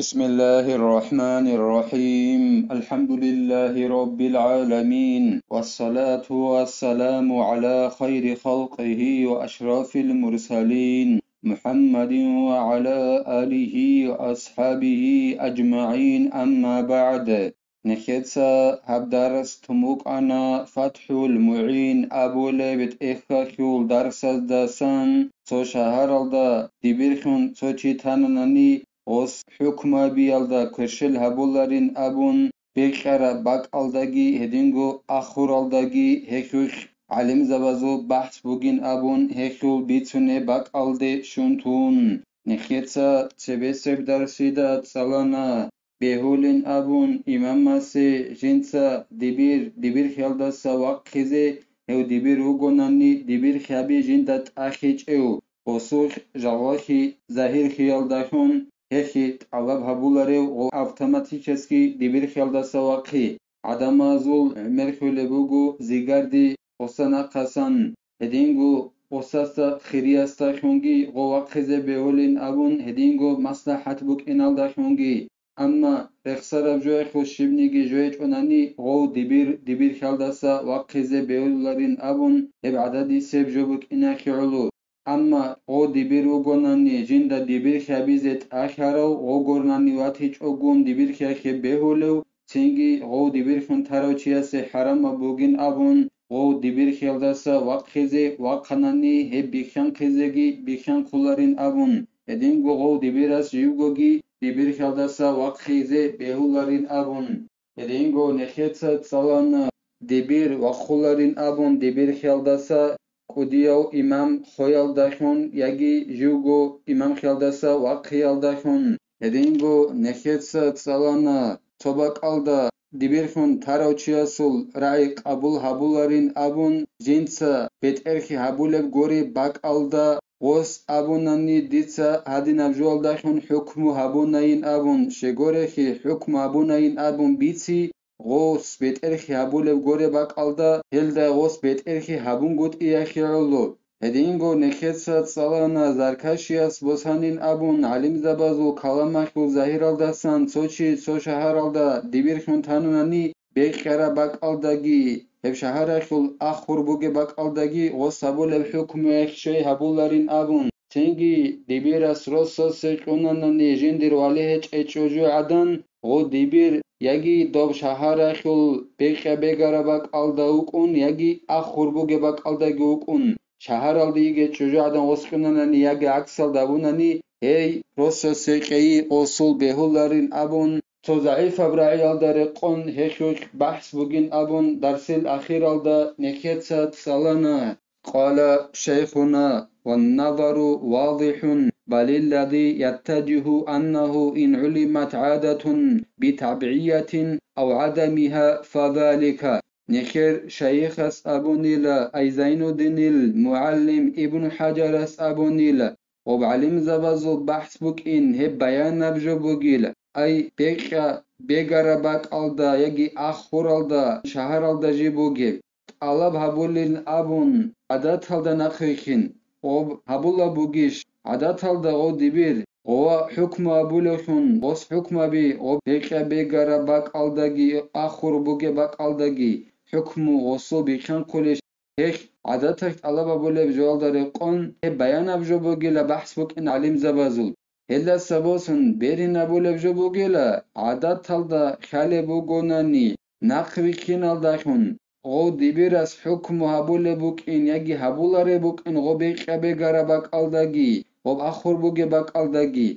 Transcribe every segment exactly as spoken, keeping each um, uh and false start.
بسم الله الرحمن الرحيم. الحمد لله رب العالمين. والصلاة والسلام على خير خلقه وأشرف المرسلين محمد وعلى آله وأصحابه أجمعين. أما بعد. Нехеца гьаб дарс тун букӀана ФатхӀул МугӀин абулеб тӀехьалъул дарсаздасан. Цо шагьаралда дибирхьун цо чи тананани, гъос хӀукмабиялда кверщел гьабуларин абун, бекьараб бакӀалдаги гьединго ахуралдаги гьелъулъ гӀалимзабазул бахӀс бугин абун, гьелъул бицунеб бакӀалде щун тун, нехеца цебесеб дарсида цӀалана. Бегьулин абун, имамасе жинца дибир, дибирхиялдаса вахъизе, гьев дибир вугонани, дибирхиаби жинда тӀахьичӀев, гъосулъ жагъвахьи загьирлъиялдалъун, гьелъи тӀалаб гьабуларев гъо автоматически дибирхиялдаса вахъи. ГӀадамазул гӀемер хьулеб буго зигарди гъоса нахъасан, гьединго гъосаса хириясдалъунги гъо вахъизе бегьулин абун, гьединго маслахӀат букӀиналдалъунги. Амма рехсараб жояхъул щибниги жо гьечӀонани, гъов дибир, дибирхиялдаса вахъизе бегьуларин абун, гьеб гӀададисеб жо букӀинахъе гӀоло. Амма гъов дибир вугонани, жинда дибирхиабизе тӀахьарав гъогорнани ватичӀогун дибирхиахъе бегьулев, цинги гъов дибирхьун тарав чиясе хӀарамаб бугин абун, гъов дибирхиялдаса вахъизе вахъанани, гьеб бихьанхъизеги бихьанхъуларин абун, гьединго гъов дибирас живгоги дибирхиялдаса вахъизе бегьуларин абун. Гьединго нехеца цӀалана, дибир вахъуларин абун дибирхиялдаса кӀудияв имам хвеялдалъун яги живго имамхиялдаса вахъиялдалъун. Гьединго нехеца цӀалана, цо бакӀалда дибирхьун тарав чиясул рагӀи къабул гьабуларин абун, жинца бетӀерхи гьабулеб гуреб бакӀалда гъос абунани, дица гьадинаб жоялдалъун хӀукму гьабунайин абун, щегорехи хӀукму гьабунайин абун бици, гъос бетӀерхи гьабулеб гуреб бакӀалда, гьелда гъос бетӀерхи гьабунгутӀиялъе гӀоло. Гьединго нехеца цӀалана, Заркашияс босанин абун гӀалимзабазул каламалъул загьиралдасан цо чи цо шагьаралда дибирхьун танунани, бекьараб бакӀалдаги, гьеб шагьаралъул ахур бугеб бакӀалдаги гъос гьабулеб хӀукмуялъ щай гьабуларин абун, цинги дибирас росасе кьунанани жиндир вали гьечӀей чӀужугӀадан, гъо дибир яги доб шагьаралъул бекьа-бегараб бакӀалда вукӀун яги ахур бугеб бакӀалдаги вукӀун, шагьаралда йигей чӀужугӀадан гъос кьунанани яги гӀаксалда абунани, гьей росасе кьей осул бегьуларин абун, цо загӀипаб рагӀиялда рекъон гьелъулъ бахӀс бугин абун, дарсил ахиралда нехеца цӀалана. قال شيخنا: والنظر واضح، بل الذي يتجه أنه إن علمت عادة بتبعية أو عدمها فذلك. Нехер шайихас абунила, ай Зайнуддинил мугӀалим Ибн ХӀаджарас абунила, гъоб гӀалимзабазул бахӀс букӀин гьеб баянаб жо бугила, ай бекьа-бегараб бакӀалда яги ахуралда, шагьаралда жиб бугеб, тӀалаб гьабулин абун, гӀадаталда нахъвихьин, гъоб гьабулаб бугищ, гӀадаталда гъо дибир, гъова хӀукму гьабулевлъун, гъос хӀукмаби гъоб бекьа-бегараб бакӀалдаги ахур бугеб бакӀалдаги хӀукму гъосул бихьанхъулищ, гьелъ гӀадаталъ тӀалаб гьабулеб жоялда рекъон гьеб баянаб жо бугила бахӀс букӀин гӀалимзабазул. Гьелдаса босун беринабулеб жо бугила, гӀадаталда хьалеб бугонани, нахъвихьиналдалъун, гъов дибирас хӀукму гьабулеб букӀин яги гьабулареб букӀин гъо бекьа-бегараб бакӀалдаги, гъоб ахур бугеб бакӀалдаги,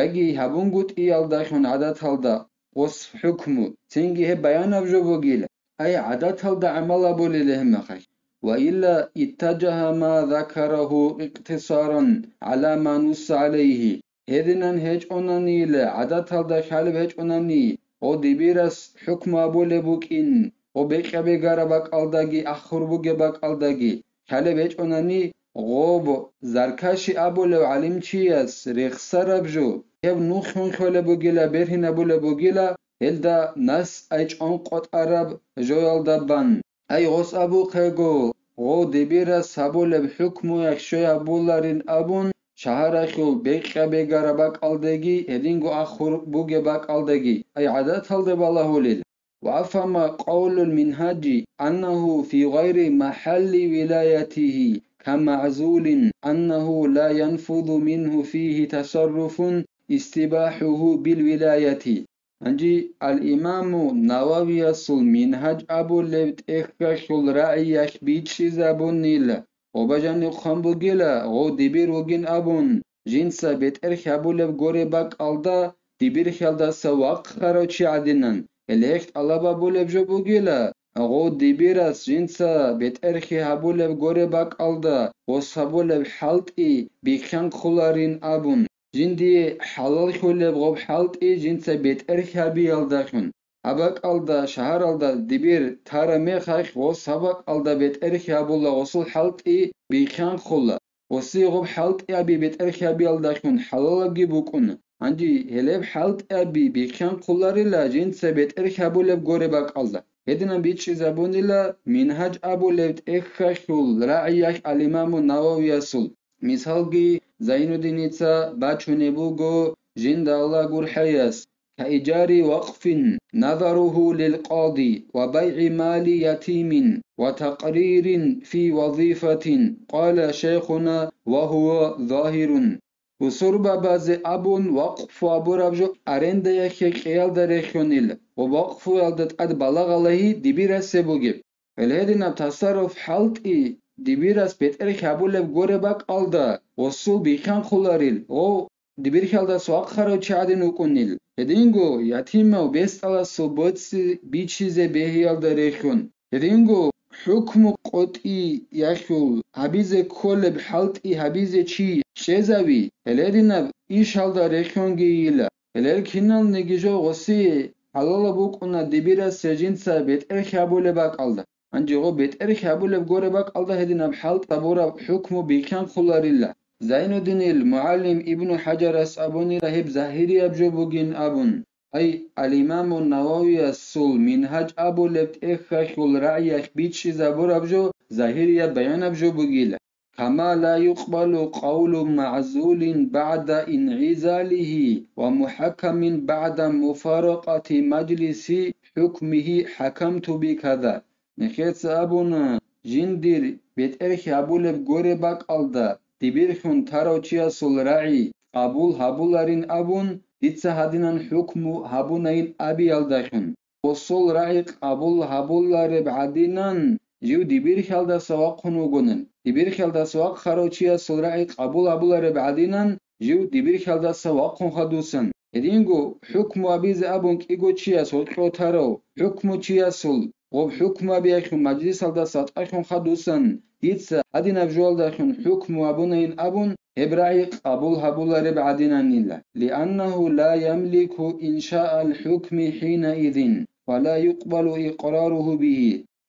яги гьабунгутӀиялдалъун гӀадаталда гъос хӀукму, цинги гьеб баянаб жо бугила, ай гӀадаталда гӀамал гьабулел гьеб мехалъ. وإلا اتجه ما ذكره اقتصارا على ما نص عليه. Гьединан гьечӀонанила, гӀадаталда хьалеб гьечӀонани, гъо дибирас хӀукму гьабулеб букӀин, гъо бекьа-бегараб бакӀалдаги ахур бугеб бакӀалдаги хьалеб гьечӀонани, гъоб Заркаши абулев гӀалимчияс рехсараб жо, гьеб нухун хьолеб бугила, бергьинабулеб бугила, гьелда нас ай чӀванкъотӀараб жоялда бан. Ай гъос абухъего, гъо дибирас гьабулеб хӀукмуялъ щой гьабуларин абун, шагьаралъул бекьа-бегараб бакӀалдаги, гьединго ахур бугеб бакӀалдаги, ай гӀадаталда балагьулел. وأفهم قول المنهاج أنه في غير محل ولايته كمعزول أنه لا ينفذ منه فيه تصرف استباحه بالولاية. Гьанже ал-Имаму Нававиясул Мингьаж абулеб тӀехьалъул рагӀиялъ бичӀчӀизабунила, гъоб жаниб хъван бугила, гъов дибир вугин абун, жинца бетӀер хьабулеб горе бакӀалда, дибирхьалдаса вахъарав чи гӀадинан, гьеле гьелъ тӀалаб абулеб жо бугила, гъов дибирас жинца бетӀер хьи гьабулеб горе бакӀалда, гъос гьабулеб хӀалтӀи бихьанхъуларин абун. Жиндие хӀалаллъулеб гъоб хӀалтӀи жинца бетӀер хьабиялдалъун. Гьаб бакӀалда, шагьаралда дибир тараб мехалъ, гъос гьаб бакӀалда бетӀер хьабула, гъосул хӀалтӀи бихьанхъула. Гъосие гъоб хӀалтӀиаби бетӀер хьабиялдалъун хӀалалабги букӀуна. Гьанже гьелеб хӀалтӀиаби бихьанхъуларила жинца бетӀер хьабулеб горе бакӀалда. Гьединан бичӀчӀизабунила Мингьаж абулеб тӀехьалъул рагӀиялъ ал-Имаму Нававиясул. Мисалги, Зайнуддиница бачунеб буго жинда Аллагь гурхӀаяс: كإيجار وقف نذره للقاضي وبيع مال يتيم وتقرير في وظيفة، قال شيخنا وهو ظاهر. Бусурбабазе абун вакъфу абураб жо арендаялъе кьеялда рехьунила ва вакъфуялда тӀад балагьалайи дибирасе бугеб. Гьел гьединаб тасарруф хӀалтӀи дибирас бетӀер хьабулеб горе бакӀалда гъосул бихьанхъуларил, гъов дибирхьалдас вахъарав чи гӀадин вукӀунил. Гьединго ятимав бесдаласул боцӀи бичизе бегьиялда рехьун. Гьединго хӀукму къотӀиялъул гьабизе кколеб хӀалтӀи гьабизе чи чӀезави, гьел гьединаб ишалда рехьунгейила. Гьелел киналниги жо гъосие хӀалалаб букӀуна дибирасе жинца бетӀер хьабулеб бакӀалда. Гьанже гъо бетӀер хьабулеб горе бакӀалда гьединаб хӀалтӀи гьабураб хӀукму бихьанхъуларила. Зайнуддинил мугӀалим Ибну ХӀажарас абунила гьеб загьирияб жо бугин абун. Ай, ал-Имаму Нававиясул Мингьаж абулеб тӀехьалъул рагӀиялъ бичӀчӀизабураб жо загьирияб баянаб жо бугила. كما لا يقبل قول معزول بعد انعزاله ومحكم بعد مفارقة مجلس حكمه حكمت بكذا. Нехеца абуна, жиндир бетӀер хьабулеб горе бакӀалда дибирхьун тарав чиясул рагӀи къабул гьабуларин абун, дица гьадинан хӀукму гьабунайин абиялдалъун. Гъосул рагӀи къабул гьабулареб гӀадинан, жив дибирхьалдаса вахъун вугонан. Дибирхьалдаса вахъарав чиясул рагӀи къабул гьабулареб гӀадинан, жив дибирхьалдаса вахъун хадусан. Гьединго хӀукму абизе абун кӀиго чияс гьоркьов тарав, хӀукму чиясул, гъоб хӀукму абиялъул мажлисалдаса тӀахьун хадусан, дица гьадинаб жоялдалъун хӀукму абунайин абун, гьеб рагӀи къабул гьабулареб гӀадинанила. لأنه لا يملك إنشاء الحكم حينئذ، ولا يقبل إقراره به.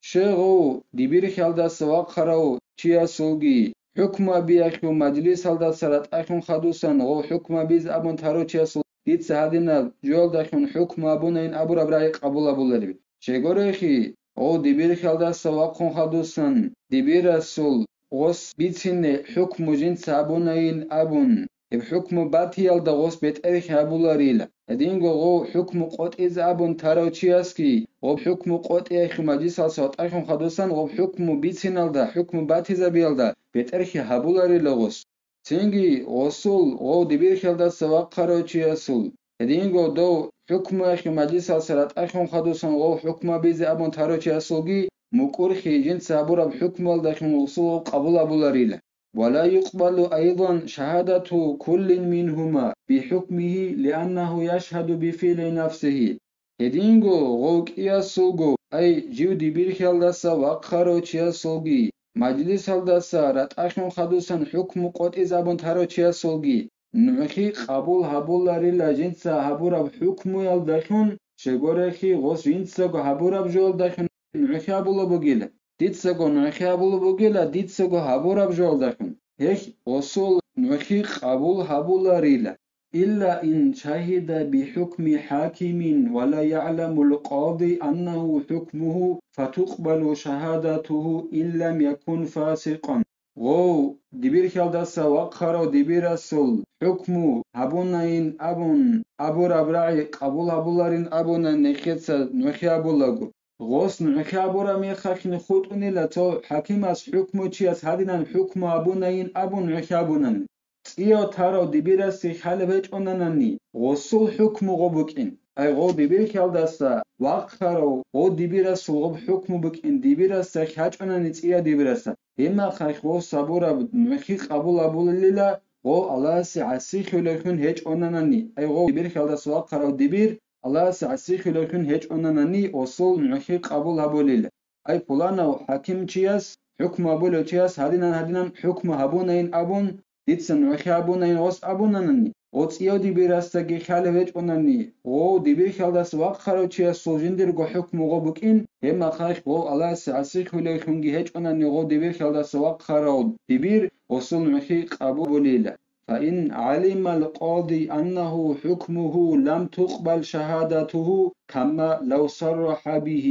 Щегъов дибирхьалдаса вахъарав чиясулги, хӀукму абиялъул мажлисалдаса ратӀахьун хадусан гъов хӀукму абизе абун тарав чиясул дица гьадинаб жоялдалъун хӀукму абунайин абураб рагӀи къабул гьабулареб. Щегорехи, гъов дибирхьалдаса вахъун хадусан, дибирасул гъос бицине хӀукму жинца гьабунайин абун, гьеб хӀукму батиялда гъос бетӀерхьи гьабуларила. Гьединго гъов хӀукму къотӀизе абун тарав чиясги, гъоб хӀукму къотӀиялъул мажлисалъ ватӀахьун хадусан гъоб хӀукму бициналда, хӀукму батизабиялда бетӀерхьи гьабуларила гъос. Цинги гъосул, гъов дибирхьалдаса вахъарав чиясул, гьединго дов хӀукмуялъул мажлисалъ ратӀахьун хадусан гъов хӀукму абизе абун тарав чиясулги мукӀурхьи жинца гьабураб хӀукмуялдалъун гъосул гъов къабул гьабуларила. ولا يقبل أيضا شهادة كل منهما بحكمه لأنه يشهد بفعل نفسه. Гьединго гъов кӀиясулго, ай, жив дибирхьалдаса вахъарав чиясулги, мажлисалдаса ратӀахьун хадусан хӀукму къотӀизабун тарав чиясулги, нугӀлъи къабул гьабуларила жинца гьабураб хӀукмуялдалъун, щегорехи гъос жинцаго гьабураб жоялдалъун нугӀлъи гьабула бугила. Дицаго нугӀлъи гьабула бугила, дицаго гьабураб жоялдалъун. Гьелъ гъосул нугӀлъи къабул гьабуларила. إلا إن شهد بحكم حاكم ولا يعلم القاضي أنه حكمه فتقبل شهادته إن لم يكن فاسقا. гъов дибирхьалдаса вахъарав дибирасул хӀукму гьабунайин абун абураб рагӀи къабул гьабуларин абуна нехеца нухӀи абулаго. Гъос нухӀи абураб мехалъ хутӀунила цо хӀакимас хӀукмучияс гьадинан хӀукму абунайин абун нухӀи абунани. ЦӀияв тарав дибирасе хӀалеб гьечӀонанани, гъосул хӀукму гъо букӀин. Ай гъо дибирхьалдаса вахъарав гъо дибирасул гъоб хӀукму букӀин дибираса хьачӀонани цӀияв дибираса. Гьебмахалъ гъо сабураб нухӀи къабул абулелила, гъо Аллагьасе гӀасихьулевхун гьечӀонанани. Ай гъо дибирхьалдаса вахъарав дибир Аллагьасе гӀасихьулевхун гьечӀонанани, гъосул нухӀи къабул гьабулел. Ай пуланав хӀакимчияс, хӀукму гьабулев чияс гьадинан-гьадинан хӀукму гьабунайин абун, дица нухӀи гьабунайин гъос абунанани, гъо цӀияв дибирасдаги хӀалеб гьечӀонани, гъо дибирхьалдаса вахъарав чиясул жиндирго хӀукму гъо букӀин, гьебмахалъ гъо Аллагьасе гӀасихьулевлъунги гьечӀонани гъо дибирхьалдаса вахъарав дибир гъосул нухӀи къабул гьабулила. فإن علم القاضي أنه حكمه لم تقبل شهادته كما لو صرح به.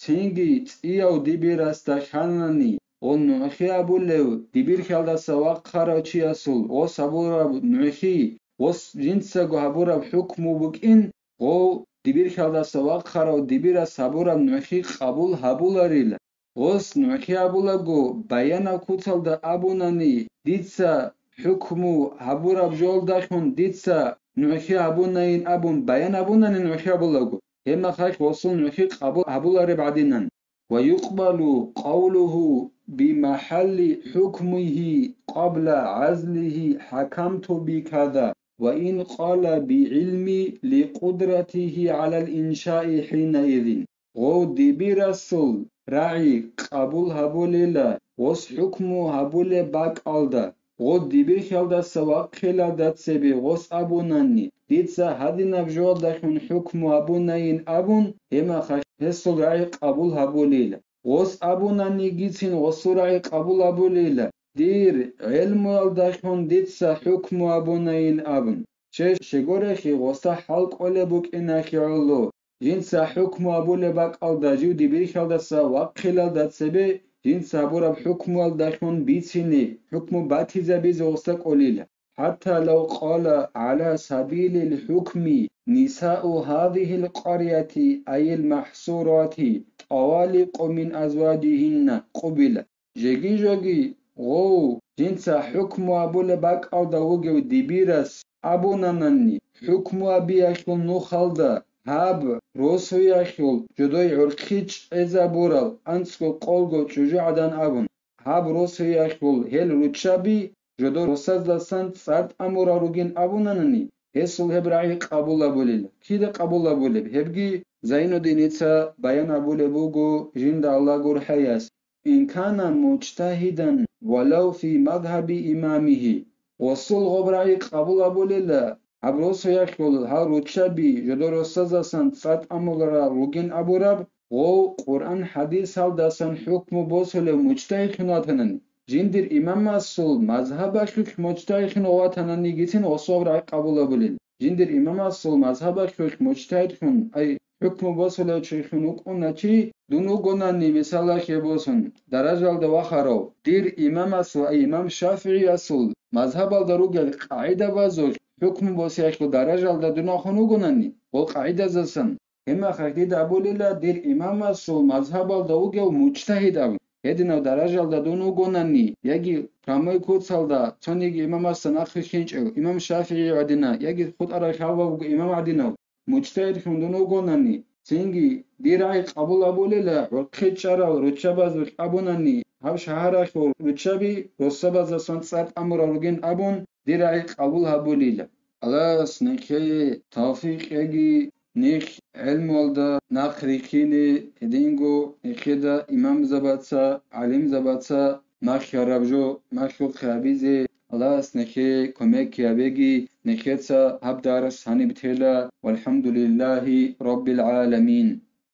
Цинги цӀияв дибирасда хьанани, гъо нухӀи абулев дибирхьалдаса вахъарав чиясул гъо сабураб нухӀи, гъос жинцаго гьабураб хӀукму букӀин, гъо дибирхьалдаса вахъарав дибирас гьабураб нухӀи къабул гьабуларила. Гъос нухӀи абулаго, баянаб куцалда абунани, дица хӀукму гьабураб жолдалъун дица нухӀи гьабунайин абун баян абунани нухӀи абулаго, гьебмахалъ гъосул нухӀи къабул гьабулареб гӀадинан. ويقبل قوله بمحل حكمه قبل عزله حكمت بكذا، وإن قال بعلمي لقدرته على الإنشاء حينئذ. Гъов дибирасул рагӀи къабул гьабулела, гъос хӀукму гьабулеб бакӀалда, гъов дибирхьалдаса вахъхьилалда цебе гъос абунани, дица гьадинаб жоялдалъун хӀукму гьабунайин абун, гьебмахалъ гьесул рагӀи къабул гьабулейила. Гъос абунанигицин гъосул рагӀи къабул гьабулейила, дир гӀелмуялдалъун дица хӀукму гьабунайин абун. Щай, щегорехи гъоса хӀал кӀолеб букӀинахи гӀоло, жинца хӀукму гьабулеб бакӀалда жив дибирхьалдаса вахъхьилалда цебе жинца гьабураб хӀукмуялдалъун бицине, хӀукму батизабизе гъоса кӀолила. حتى لو قال على سبيل الحكم نساء هذه القرية أي المحصورات طوالق من أزواجهن قبل. Жеги-жоги гъов, жинца хӀукму гьабулеб бакӀалда вугев дибирас абунанани, хӀукму гьабиялъул нухалда гьаб росуялъул жодой гӀурхъи чӀезабурал анцӀго къолго чӀужугӀадан абун, гьаб росуялъул гьел руччаби жодор росаздасан цӀар тӀамурал ругин абунанани, гьесул гьеб рагӀи къабул гьабулел. Кида къабул гьабулеб? Гьебги Зайнуддиница баян гьабулеб буго жинда Аллагь гурхӀаяс. إن كان مجتهدا ولو في مذهب إمامه. Гъосул гъоб рагӀи къабул гьабулела, гьаб росуялъул гьал руччаби жодор росаздасан цӀар тӀамуларал ругин абураб, гъов Къуръан-хӀадисалдасан хӀукму босулев мужтагьидлъун ватанани. Жиндир имамасул мазгьабалъулъ мужтагьидлъун ватананигицин гъосул гъоб рагӀи къабул гьабулел. Жиндир имамасул мазгьабалъулъ мужтагьидлъун, ай, хӀукму босулев чилъун вукӀуна чи, дун вугонани, мисалалъе босун, даражалда вахарав, дир имамасул, ай, имам ШафигӀиясул мазгьабалда ругел къагӀидабазулъ хӀукму босиялъул даражалда дун вахун вугонани, гъол къагӀидазасан, гьебмахалъ дида абулила дир имамасул мазгьабалда вугев мужтагьид абун. Гьединав даражалда дун вугонани, яги прямой куцалда цониги имамасда нахъ рихьинчӀев, имам ШафигӀи гӀадина, яги хутӀарал хӀалбабго имам гӀадинав, мужтагьидлъун дун вугонани, цинги дир рагӀи къабул гьабулела, гӀурхъи чӀарал руччабазулъ абунани, гьаб шагьаралъул руччаби росабаздасан цӀар тӀамурал ругин абун, дир рагӀи къабул гьабулила. Аллагьас нехее тавфикъ яги, нехь гӀелмуялда нахъ рихьине, гьединго нехеда имамзабаца, гӀалимзабаца махьараб жо махьухъе гьабизе, Аллагьас нехее кумек гьабеги, нехеца гьаб дарс гьаниб тела, валхӀамдулиллагьи раббил гӀаламин.